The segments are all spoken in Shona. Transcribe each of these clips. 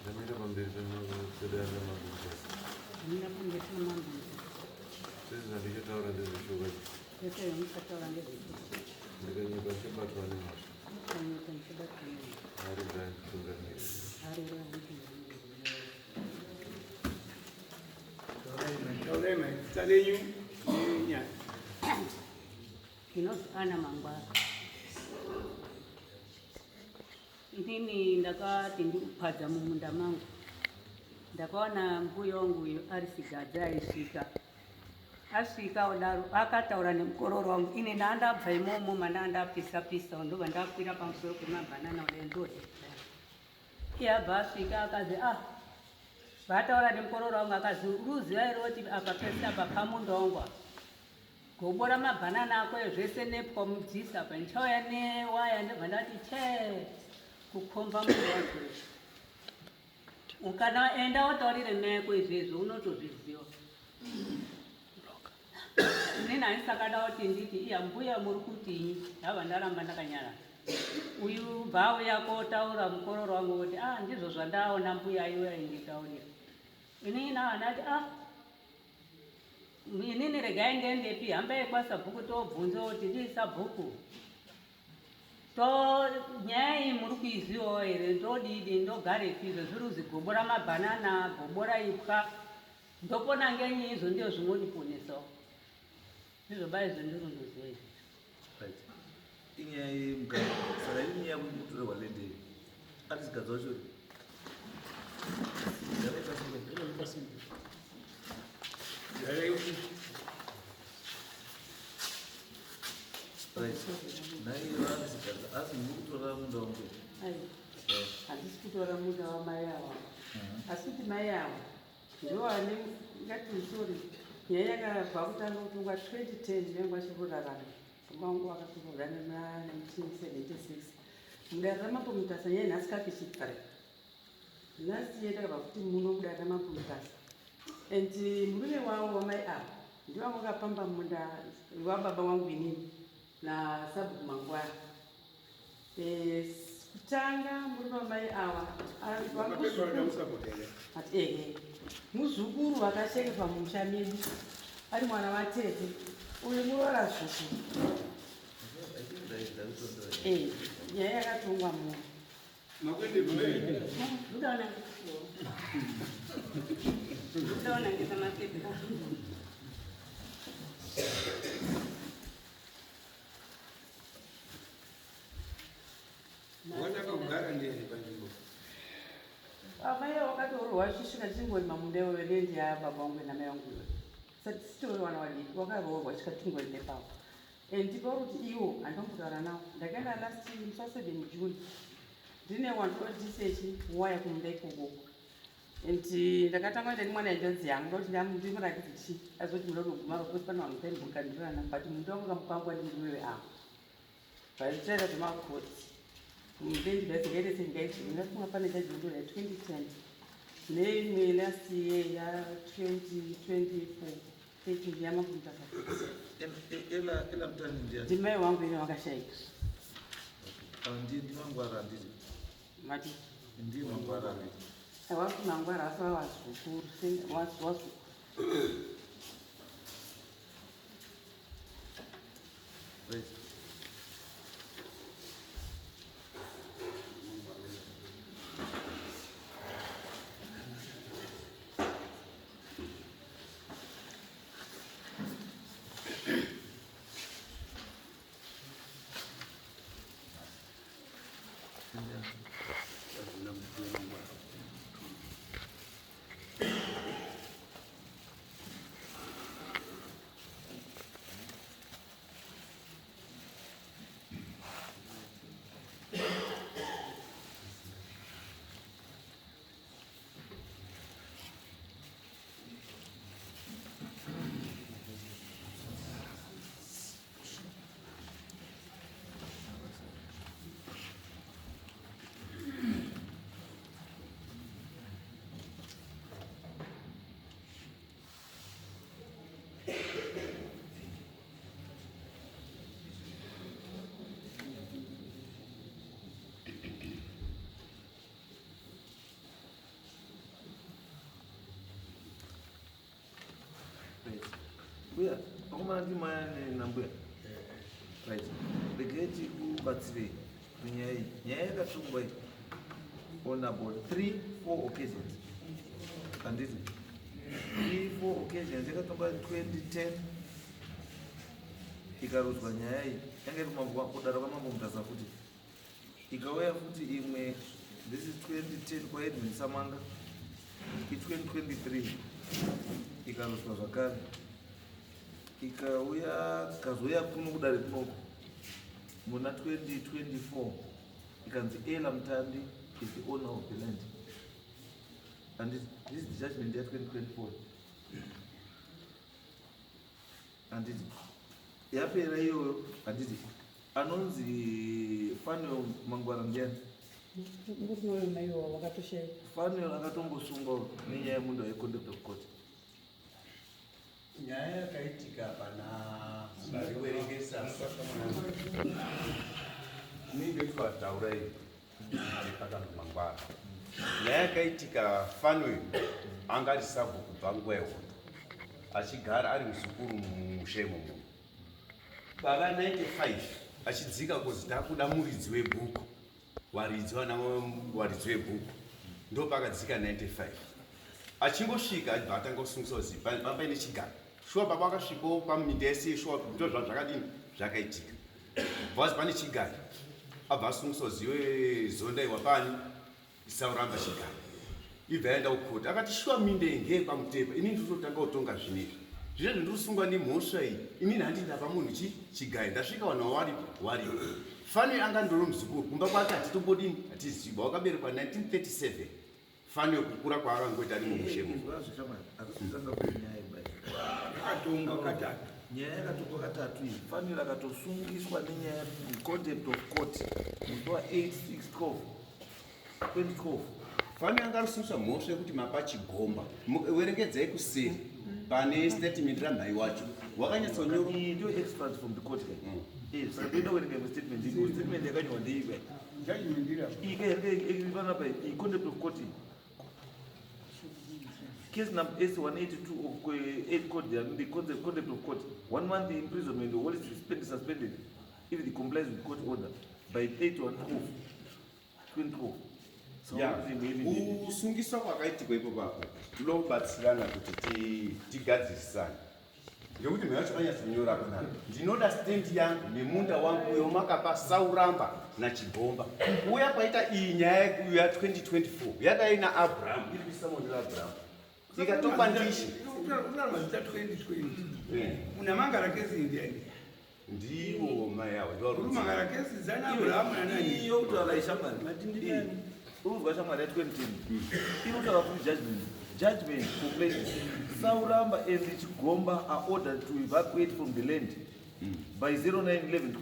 Ndamira pamberi pedare ramambo Mutasa. Ndamira pamberi pamambo Mutasa. Zvese zvandichataura ndezvechokwadi. Zvese zvandichataura ndezvechokwadi. Ndikanyepa ndichabatwa nemhosva. Ndikanyepa ndichabatwa nemhosva. Mwari ngaanditungamire. Mwari ngaanditungamire. Taurai mai, zita renyu nenyaya. Ndinonzi Ana Mangwara. Inini ndakati ndikupadza mumunda mangu, ndakaona mbuya wangu uyu ari sigadzi aisvika. Asvika kudaro akataura nemukororo wangu, ini ndandabva imomo mandandapisa pisa ndobva ndakwira pamusoro pemabhanana kudai ndodya. Iye abva asvika akazi ah vataura nemukororo wangu akazi uruziva here kuti apa pese apa pamunda wangu apa gobora mabhanana ako zvese nepwa mudzisa apa ndichauya newaya ndobva ndati chee kukomba munda wacho ukana enda wotaurire mai yako izvezvo unotozviziva inini handisakada kuti nditi iya mbuya muri kutinyi ndabva ndaramba ndakanyarara uyu bva auya kotaura mukororo wangu kuti ah ndizvo zvandaona mbuya iwe ainditaurira inini nawa ndati ah inini regai ndiendepi hambai kwasabhuku tobvunza kuti ndii sabhuku to nyaya iyi muri kuizivawo here ndodidi ndogarepi izvo zviri kuzi gobora mabhanana gobora ipwa ndopona ngenyi izvo ndiyo zvingondiponesawo ndizvo ba izvo ndiri ndoziva izvi Right. Inyaya yemukadzi. Saka inyaya yekuti mutorerwa land iyi. Atizigadzi wacho. Right. Nhai vatizigadzi asi muri kutora munda wangu. Handisi kutora munda wamai ava. Asi kuti mai ava Ndoane ngati sorry nyaya yakabva kutanga kutongwa 2010 vangu vachiri kurarama baba vangu vakatorwa nema 1976 mudare ramambo Mutasa nyaya nhasi kakichipfare last year takabva futi muno mudare ramambo Mutasa and murume wavo wamai ava ndivo vakapamba munda wababa wangu inini nasabhuku Mangwara. Kutanga muri vamai ava ati ehe muzukuru vakacheketwa mumusha medu ari mwana vatete uyu muroora zuku eh, nyaya yakatongwa munhu Wakatanga kugara ndiani panzvimbo? Amai wakatorohwa chisvika chingorima munda iwoyo lendi yababa vangu namai vangu iyoyo. Sati titori vana vadiki wakaroorwa chisvika tingorime papo. And pauri kuti iwo handambotaura nawo. Ndakaenda last musi wa 7 June ndine wandisechi waya kumunda ikoko. And ndakatanga kuenda nemwana hanzvadzi yangu ndokuti ndimuratidze chii azoti muda kuguma because pane vanhu taimbokandirana but munda wanga mupangwa nemurume weavo. Vaitaira zvemakoti. Mubendi vaizongaite sengaiti ndingafunga pane judgment order ya 2010 neimwe last year ya 2024 13 yamakumutasa. Ela ela mutani ndiani? Ndimai wangu ine wakashaika. Ah, ndi ndimangwara handiti. Mati. Ndi mangwara handiti. Wapi mangwara asi wazukuru wazukuru. Right. Mbuya, akomana ndimaya nambuya. Right. Regai tikubatsirei nenyaya iyi. Nyaya yakatongwa iyi on about three, four occasions. Handiti? Three, four occasions yakatongwa in 2010 ikarudzwa nyaya iyi. Yanga iri kudare kwamambo Mutasa futi. Ikauya futi imwe, this is 2010 kwaEdwin Samanga. I2023 ikarudzwa zvakare. Ikauya kazouya kuno kudare kunoko muna 2024, ikanzi Ela Mutandi is the owner of the land, and this is the judgment ya2024, handiti? Yapera iyoyo, handiti? Anonzi Fanuel Mangwara ndiani? Murume uyu maiwa wakatoshaika. Fanuel akatombosungwa nenyaya yemunhu yecontempt of court. Nyaya yakaitika pana variwerengesa Inenge taurai pakanzi Mangwara. Nyaya yakaitika, Fanuel anga ari sabhuku kubva nguva yehondo, achigara ari muzukuru mumusha imomo. Baba 95 achidzika kuzi takuda muridzi webhuku, waridzi, vana waridzi webhuku, ndo pakadzika 95. Achingosvika achibva atanga kusungisa kuzi paine chigaro. Shuwa baba akasvikawo paminda yese, shuwa ndo zvakadini zvakaitika. Bvazi pane chigaro, abva asungisa kuzi iwe zondaiwa pani isauramba chigaro. Ibva yaenda kukoti, akati shuwa minda iyi ngeyekwaMutepa, inini ndototanga kutonga zvinezvi, zvinezvi ndiri kusungwa nemhosva iyi, inini handi ndapa munhu chigayo, ndasvika vanhu waripo waripo. Fanuel anga ndoro muzukuru kumba kwake, hatitombodini, hatizivi. Wakaberekwa 1937 Fanuel, kukura kwaakangoita ari mumushemo. Akatonga katatu. Nyaya yakatongwa katatu iyi, Fanuel akatosungiswa nenyaya contempt of court musi wa8 6 12 2012. Fanuel anga arisungiswa mhosva yekuti mapa chigomba. Werengedzai kuseri pane statement ramhai wacho wakanyatsonyora. Iyi ndiyo extract from the court. Saka toenda kuverenga imwe statement. Iyi statement yakanyorwa ndeipa? Judgment iri apa. Iyi panapa, iyi contempt of court iyi. Case number S182 of 8 court, the contempt of court, one month imprisonment or suspended, suspended if it complies with court order by 31 12 2012. So, Ya, kusungiswa kwakaitikwa ipo papo, toda kubatsirana kuti tigadzirisane, ngekuti mhai wacho anyatsonyora panapa, ndinoda stendi yangu nemunda wangu uyo makapa Sauramba naChigomba. Kuuya kwaita iyi nyaya ya2024 yakaina Abraham, iri kuisamoni raAbraham, ikatongwa ndishi. Kutaura mazita 2020, munhu amangara kesi ndiani? Ndivo mai avo ndivo. Uri mangara kesi dzana Abrahamu nanani? Iyo kutaura ishamwari, urikuzwa shamwari ya2010 iri kutaura futi judgment. Judgment complaint: Sauramba and Chigomba are ordered to evacuate from the land by 09 11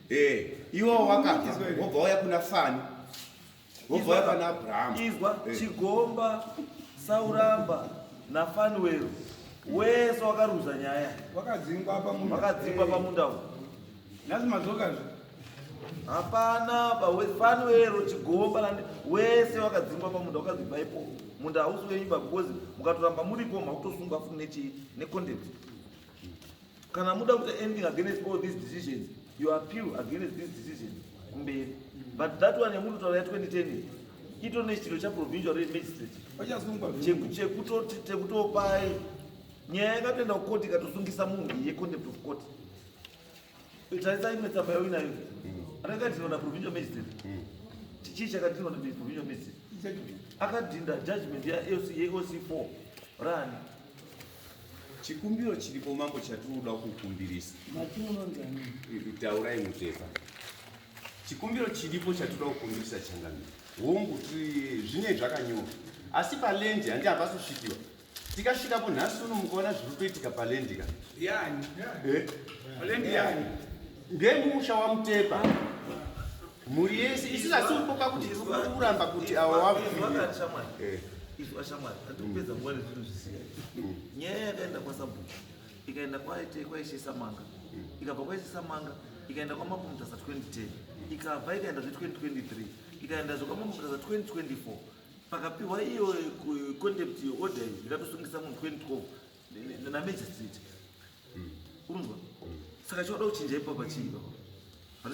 2010. Iwo wakabva, wobva wauya kuna Fani, wobva wauya pana Abrahamu. Izwa. Chigomba, Sauramba naFanuel wese wakaruza nyaya. Wakadzingwa pamunda. Wakadzingwa pamunda uyu. Nhasi madzokazve. Hapana, Fanuel, Chigomba wese wakadzingwa pamunda, wakadzibva ipo. Munda hausi wenyu, because mukatoramba muripo makutosunga futi nechi necontempt. Kana muda kuti anything against all these decisions, you appeal against these decisions kumberi. But that one yemuri kutaura ya2010 itori nechitiro chaprovincial magistrate. Vachasungwa. Chekutopai nyaya yakatoenda kukoti, ikatosungisa munhu yecontempt of court. Tarisa imwe tsamba yauinayo akakadhinwa naprovincial magistrate. Chii chakadhinwa naprovincial magistrate? Akadhinda judgment yeOC4 rani. Chikumbiro chiripo mambo chatinoda kukumbirisa, taurai Mutepa. Chikumbiro chiripo chatinoda kukumbirisa changamiro, hongu zvine zvakanyorwa, asi paland handi hapasi kusvikiwa. Tikasvikapo nhasi uno mukaona zviri kutoitika paland ka. Yani Eh? land yani? Ngemusha waMutepa, mhuri yese isi asiupoka kuti tiri kuramba kuti awa Izwa shamwari. Eh. Izwa shamwari, hatikupedza nguva nezvinhu zvisiyai. Nyaya yakaenda kwasabhuku, ikaenda kwaite kwaIshe Samanga, ikabva kwaIshe Samanga ikaenda kwamambo Mutasa 2010, ikabva ikaenda zve2023, ikaenda zvekwamambo Mutasa 2024, pakapiwa iyo contempt order iyi ikatosungisa munhu 2012 namagistrate. Urunzwa? Saka chinoda kuchinja ipapa chii baba?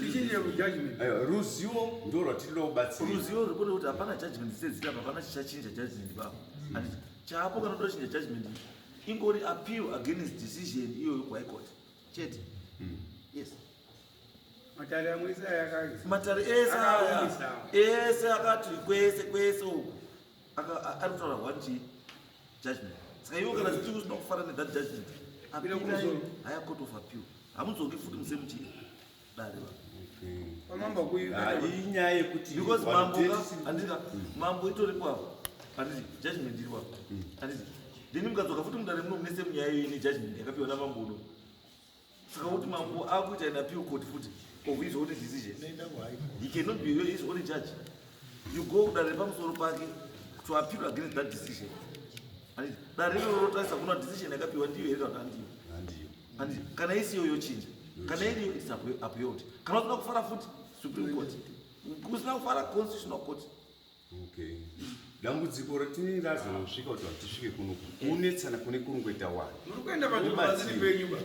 Tichinje judgment. Aiwa, ruzivo ndo rwatinoda kubatsira. Ruzivo rwuri kuti hapana judgment sedzita, hapana chichachinja judgment baba. Handiti chaapo kana unoda kuchinja judgment ingori appeal against decision iyoyo kuHigh Court chete. Yes. Matare amwe ese ayakaisa. Matare ese aya Akaomesa. ese akati kwese kwese uku ari kutaura one chi judgment. Saka iwo kana zvichiri usina kufara nethat judgment, Kwira kumusoro. Higher Court of Appeal, hamudzoki futi musemu chi dare ba. Pamambo kuyi. Ah, inyaya yekuti Because mambo ka handiti- handika mambo itoripo apo, handiti judgment iripo apo, handiti? Then mukadzoka futi mudare muno mune same nyaya iyoyi nejudgment yakapiwa namambo uno. Saka kuti mambo akuita an appeal court futi of his own decision, he cannot be his own judge. You go kudare repamusoro pake to appeal against that decision. Handiti dare iroro rotarisa kuna decision yakapiwa ndiyo here kana kuti handiyo? Handiyo. Handiti kana isiyo yochinja, kana iriyo it's upheld. Kana usina kufara futi, Supreme Court. Usina kufara, Constitutional Court. Okay, dambudziko ratinenge razosvika kuti vanhu tisvike kunoku kunetsana kune kurungoita wani. Muri kuenda panzvimbo pasiri penyu ba.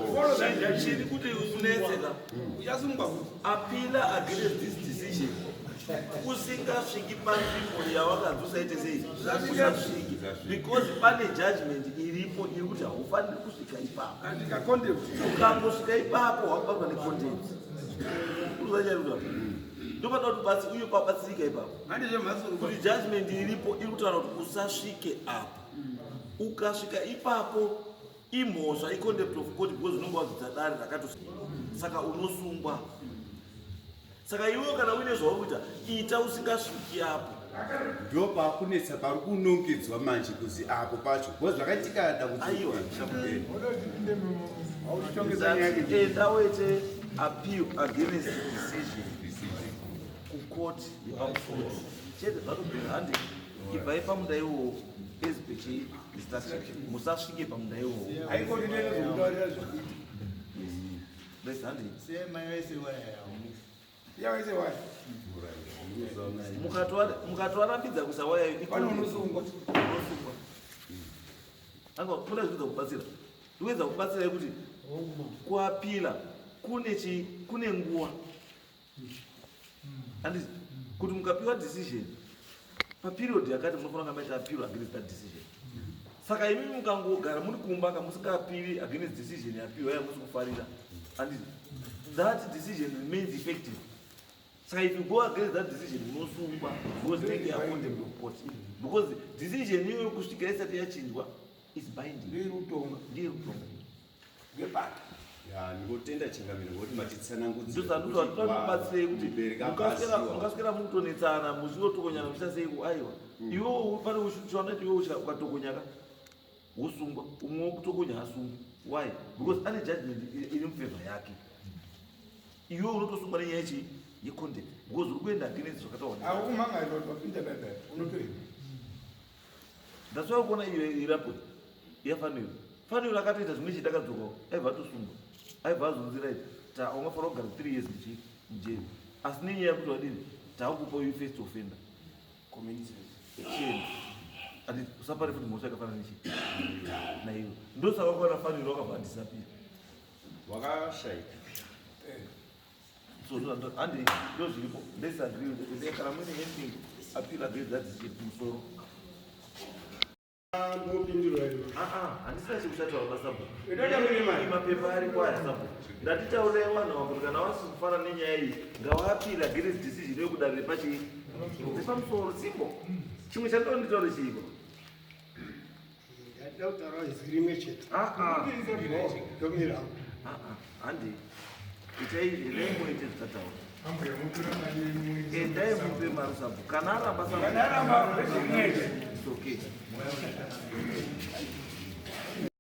Follow that Chiri judgment. kuti unetseka, Uchasungwa futi. appeala against this decision usingasviki panzvimbo yawakanzi usaite sei, usasviki, because pane judgment iripo iri kuti haufaniri kusvika ipapo. Andika contempt. Ukangosvika ipapo wakubatwa necontempt. Uzacharuta ndopanoda kuti batsi uye pabatsirika ipapo. Handizve mhasuru. Kuti judgment iripo iri kutaura kuti usasvike apo. Ukasvika ipapo imhosva, icontempt of court, because unonge wabvisa dare rakato, saka unosungwa. Saka iwewe kana uine zvauri kuita, ita usingasviki apo. Ndo pakunetsa pari kunongedzwa manje kuzi apo pacho because zvakaitika dambudziko. Aiwa. Hautongesa nyaya yake. Enda uite appeal against decision kucourt yepamusoro chete, zvatopera. Handi ibvai pamunda iwowo as per chi instruction, musasvike pamunda iwowo. Haikoti ndinozokutaurira zvekuita. Best handi. Yawese waya. Mukatoarambidza kuisa waya, Pane unosungwa. Unosungwa. Anga muna zvikuedza kubatsira, ndikuedza kubatsirai kuti kuappeala kune chi kune nguva, handiti? Kuti mukapiwa decision paperiod yakati, munofanira kunga maita appeal against that decision. Saka imimi mukangogara muri kumba kamusingaappeali against decision yapiwa yamusi kufarira, handiti that decision remains effective? Saka if you go against that decision unosungwa, because inenge yacontempt of court, because decision iyoyo kusvika isati yachinjwa is binding. Ndiri kutonga. Ndiye kutonga. Ngepata. Ya, ndingotenda changamire ngokuti matitsanangudzira. Ndosanobatsirei kuti Mubereki abasiwa. mukaswera mukutonetsana muchingotokonyana muchita aiwa, iwewo pane chiwanati, iwewo ukatokonyaka wosungwa, umwe wekutokonya asungwi. Why? Because ane judgment iri mufavour yake. Iwewe unotosungwa nenyaya yechi yecontempt because uri kuenda against zvakataurwa. Ako kumhangarirwa kuti wapinda bhaibheri unotoenda. That's why ukuona iyo irapo yafaniro faniro akatoita zvimwe chete, akadzokawo aibva atosungwa, aibva azonzi right, ungafanira kugara 3 years mujeri, asi nenyaya yekuti wadini, taakupa uyu first offender, chienda ati usapare futi mhosva yakafanana nechi naiyo. Ndosaka wakaona faniro wakabva adisappear. Wakashaika. So handi ndo zviripo. Let's agree with it. Kana muine anything, appeal against that decision kumusoro. Mopindurwa iwe. Ah, ah, handisina chekuchataura pasabhuku. Inoda mune mari. Mapepa aripo aya, sabhuku. Ndatitaurirai vanhu ava kuti kana vasi kufana nenyaya iyi ngavaappeal against decision yekudare repachi repamusoro. Simbo chimwe chandinoda nditaure chiiko? Ndadida kutaura izwi rimwe chete. Ah, ah. Ndomira. Ah, ah, handi itai endai muite zvatataura. Endai mupe mari sabhuku. Kana aramba sabhuku, Kana aramba, rimwe chete. It's okay.